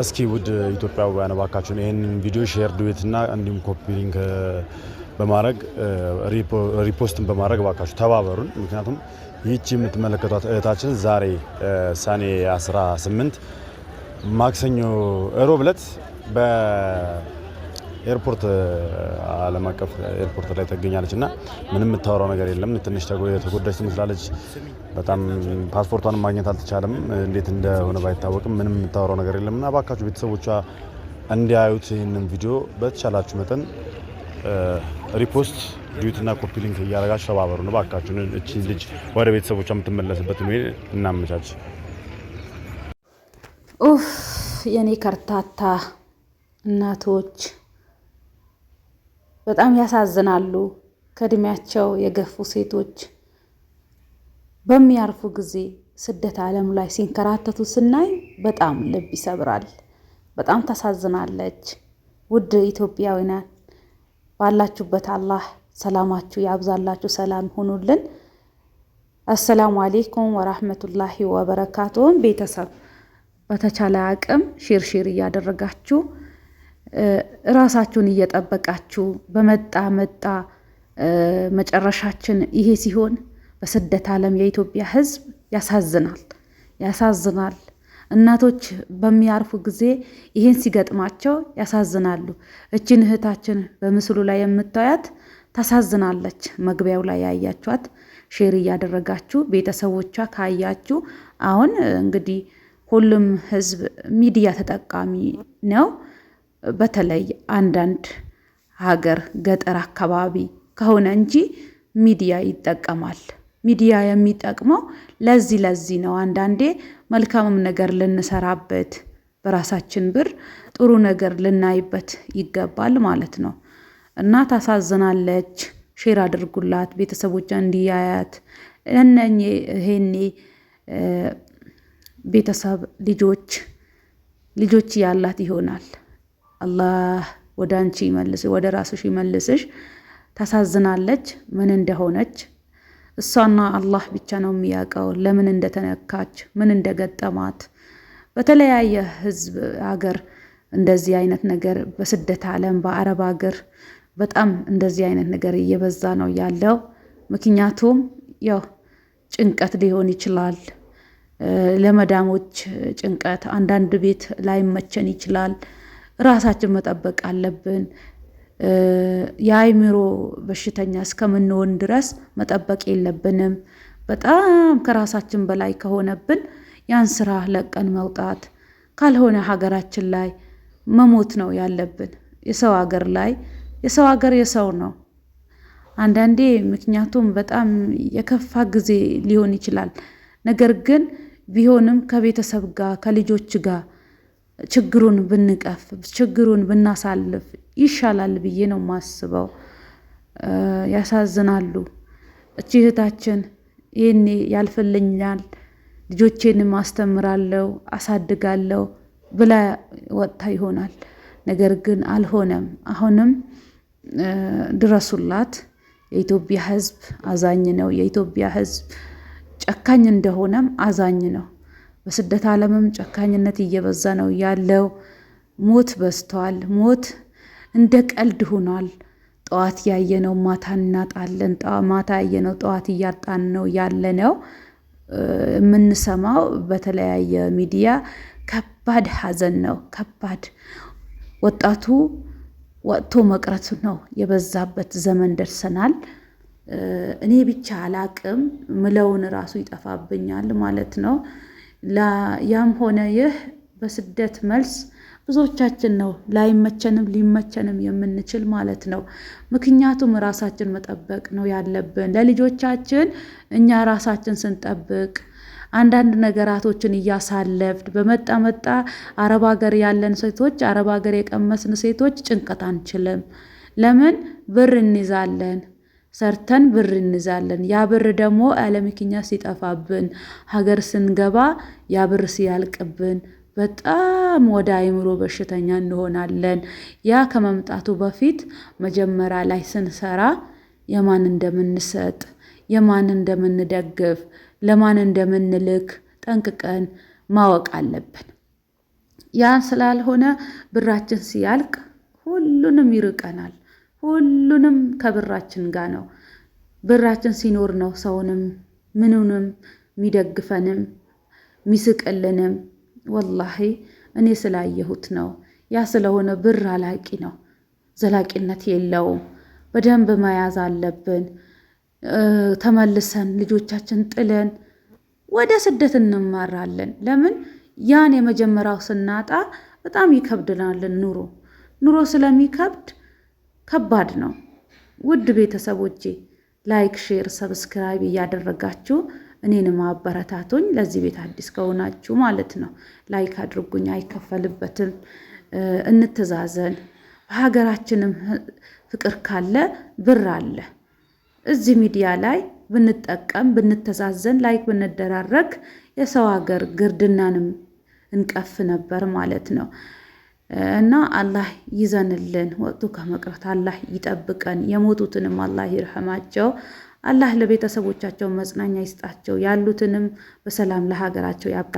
እስኪ ውድ ኢትዮጵያውያን እባካችሁን ይህንን ቪዲዮ share፣ duet ና እንዲሁም copy link በማድረግ፣ repost ን በማድረግ እባካችሁ ተባበሩን። ምክንያቱም ይህቺ የምትመለከቷት እህታችን ዛሬ ሰኔ 18 ማክሰኞ እሮብ ዕለት በኤርፖርት፣ ዓለም አቀፍ ኤርፖርት ላይ ትገኛለች እና ምንም የምታወራው ነገር የለም። ትንሽ የተጎዳች ትመስላለች። በጣም ፓስፖርቷን ማግኘት አልተቻለም። እንዴት እንደሆነ ባይታወቅም ምንም የምታወራው ነገር የለም እና እባካችሁ ቤተሰቦቿ እንዲያዩት ይህንን ቪዲዮ በተቻላችሁ መጠን repost፣ duet እና copy link እያደረጋችሁ ተባበሩን። እባካችሁ እቺ ልጅ ወደ ቤተሰቦቿ የምትመለስበትን ወይ እናመቻች። ኡፍ፣ የኔ ከርታታ እናቶች በጣም ያሳዝናሉ። ከእድሜያቸው የገፉ ሴቶች በሚያርፉ ጊዜ ስደት ዓለም ላይ ሲንከራተቱ ስናይ በጣም ልብ ይሰብራል። በጣም ታሳዝናለች። ውድ ኢትዮጵያውያን፣ ባላችሁበት አላህ ሰላማችሁ ያብዛላችሁ፣ ሰላም ሁኑልን። አሰላሙ አሌይኩም ወራህመቱላሂ ወበረካቱን። ቤተሰብ፣ በተቻለ አቅም share share እያደረጋችሁ፣ እራሳችሁን እየጠበቃችሁ፣ በመጣ መጣ መጨረሻችን ይሄ ሲሆን በስደት ዓለም የኢትዮጵያ ሕዝብ ያሳዝናል፣ ያሳዝናል። እናቶች በሚያርፉ ጊዜ ይሄን ሲገጥማቸው ያሳዝናሉ። እችን እህታችን በምስሉ ላይ የምታያት ታሳዝናለች። መግቢያው ላይ ያያችኋት share እያደረጋችሁ ቤተሰቦቿ ካያችሁ፣ አሁን እንግዲህ ሁሉም ህዝብ ሚዲያ ተጠቃሚ ነው። በተለይ አንዳንድ ሀገር ገጠር አካባቢ ከሆነ እንጂ ሚዲያ ይጠቀማል። ሚዲያ የሚጠቅመው ለዚህ ለዚህ ነው። አንዳንዴ መልካምም ነገር ልንሰራበት፣ በራሳችን ብር ጥሩ ነገር ልናይበት ይገባል ማለት ነው። እና ታሳዝናለች። Share አድርጉላት፣ ቤተሰቦቿ እንዲያያት። እነኚህ ይሄኔ ቤተሰብ ልጆች ያላት ይሆናል። አላህ ወደ አንቺ ይመልስሽ፣ ወደ ራስሽ ይመልስሽ። ታሳዝናለች። ምን እንደሆነች እሷና አላህ ብቻ ነው የሚያውቀው። ለምን እንደተነካች፣ ምን እንደገጠማት። በተለያየ ህዝብ ሀገር እንደዚህ አይነት ነገር፣ በስደት ዓለም በአረብ ሀገር በጣም እንደዚህ አይነት ነገር እየበዛ ነው ያለው። ምክንያቱም ያው ጭንቀት ሊሆን ይችላል። ለመዳሞች ጭንቀት፣ አንዳንድ ቤት ላይመቸን ይችላል። ራሳችን መጠበቅ አለብን። የአይምሮ በሽተኛ እስከምንሆን ድረስ መጠበቅ የለብንም። በጣም ከራሳችን በላይ ከሆነብን ያን ስራ ለቀን መውጣት፣ ካልሆነ ሀገራችን ላይ መሞት ነው ያለብን። የሰው ሀገር ላይ፣ የሰው ሀገር የሰው ነው። አንዳንዴ ምክንያቱም በጣም የከፋ ጊዜ ሊሆን ይችላል። ነገር ግን ቢሆንም ከቤተሰብ ጋር፣ ከልጆች ጋር ችግሩን ብንቀፍ፣ ችግሩን ብናሳልፍ ይሻላል ብዬ ነው የማስበው። ያሳዝናሉ። እቺ እህታችን ይህኔ ያልፍልኛል፣ ልጆቼንም አስተምራለሁ፣ አሳድጋለሁ ብላ ወጥታ ይሆናል። ነገር ግን አልሆነም። አሁንም ድረሱላት። የኢትዮጵያ ሕዝብ አዛኝ ነው። የኢትዮጵያ ሕዝብ ጨካኝ እንደሆነም አዛኝ ነው። በስደት ዓለምም ጨካኝነት እየበዛ ነው ያለው። ሞት በዝቷል። ሞት እንደ ቀልድ ሆኗል። ጠዋት ያየነው ማታ እናጣለን። ማታ ያየነው ጠዋት እያጣን ነው ያለነው። የምንሰማው በተለያየ ሚዲያ ከባድ ሀዘን ነው። ከባድ ወጣቱ ወጥቶ መቅረት ነው የበዛበት ዘመን ደርሰናል። እኔ ብቻ አላቅም፣ ምለውን ራሱ ይጠፋብኛል ማለት ነው። ያም ሆነ ይህ በስደት መልስ ብዙዎቻችን ነው ላይመቸንም ሊመቸንም የምንችል ማለት ነው። ምክንያቱም ራሳችን መጠበቅ ነው ያለብን። ለልጆቻችን እኛ ራሳችን ስንጠብቅ፣ አንዳንድ ነገራቶችን እያሳለፍን፣ በመጣ መጣ አረብ ሀገር ያለን ሴቶች፣ አረብ ሀገር የቀመስን ሴቶች ጭንቀት አንችልም። ለምን? ብር እንይዛለን፣ ሰርተን ብር እንይዛለን። ያ ብር ደግሞ ያለምክንያት ሲጠፋብን፣ ሀገር ስንገባ ያ ብር ሲያልቅብን በጣም ወደ አይምሮ በሽተኛ እንሆናለን። ያ ከመምጣቱ በፊት መጀመሪያ ላይ ስንሰራ የማን እንደምንሰጥ፣ የማን እንደምንደግፍ፣ ለማን እንደምንልክ ጠንቅቀን ማወቅ አለብን። ያ ስላልሆነ ብራችን ሲያልቅ ሁሉንም ይርቀናል። ሁሉንም ከብራችን ጋር ነው። ብራችን ሲኖር ነው ሰውንም ምኑንም የሚደግፈንም የሚስቅልንም። ወላሂ እኔ ስላየሁት ነው። ያ ስለሆነ ብር አላቂ ነው፣ ዘላቂነት የለውም። በደንብ መያዝ አለብን። ተመልሰን ልጆቻችን ጥለን ወደ ስደት እንማራለን። ለምን ያን የመጀመሪያው ስናጣ በጣም ይከብድናል። ኑሮ ኑሮ ስለሚከብድ ከባድ ነው። ውድ ቤተሰቦቼ like፣ share፣ subscribe እያደረጋችሁ እኔንም አበረታቱኝ። ለዚህ ቤት አዲስ ከሆናችሁ ማለት ነው like አድርጉኝ፣ አይከፈልበትም። እንተዛዘን። በሀገራችንም ፍቅር ካለ ብር አለ። እዚህ ሚዲያ ላይ ብንጠቀም ብንተዛዘን፣ like ብንደራረግ የሰው ሀገር ግርድናንም እንቀፍ ነበር ማለት ነው። እና አላህ ይዘንልን፣ ወቅቱ ከመቅረት አላህ ይጠብቀን። የሞቱትንም አላህ ይርሐማቸው። አላህ ለቤተሰቦቻቸው መጽናኛ ይስጣቸው። ያሉትንም በሰላም ለሀገራቸው ያብቃ።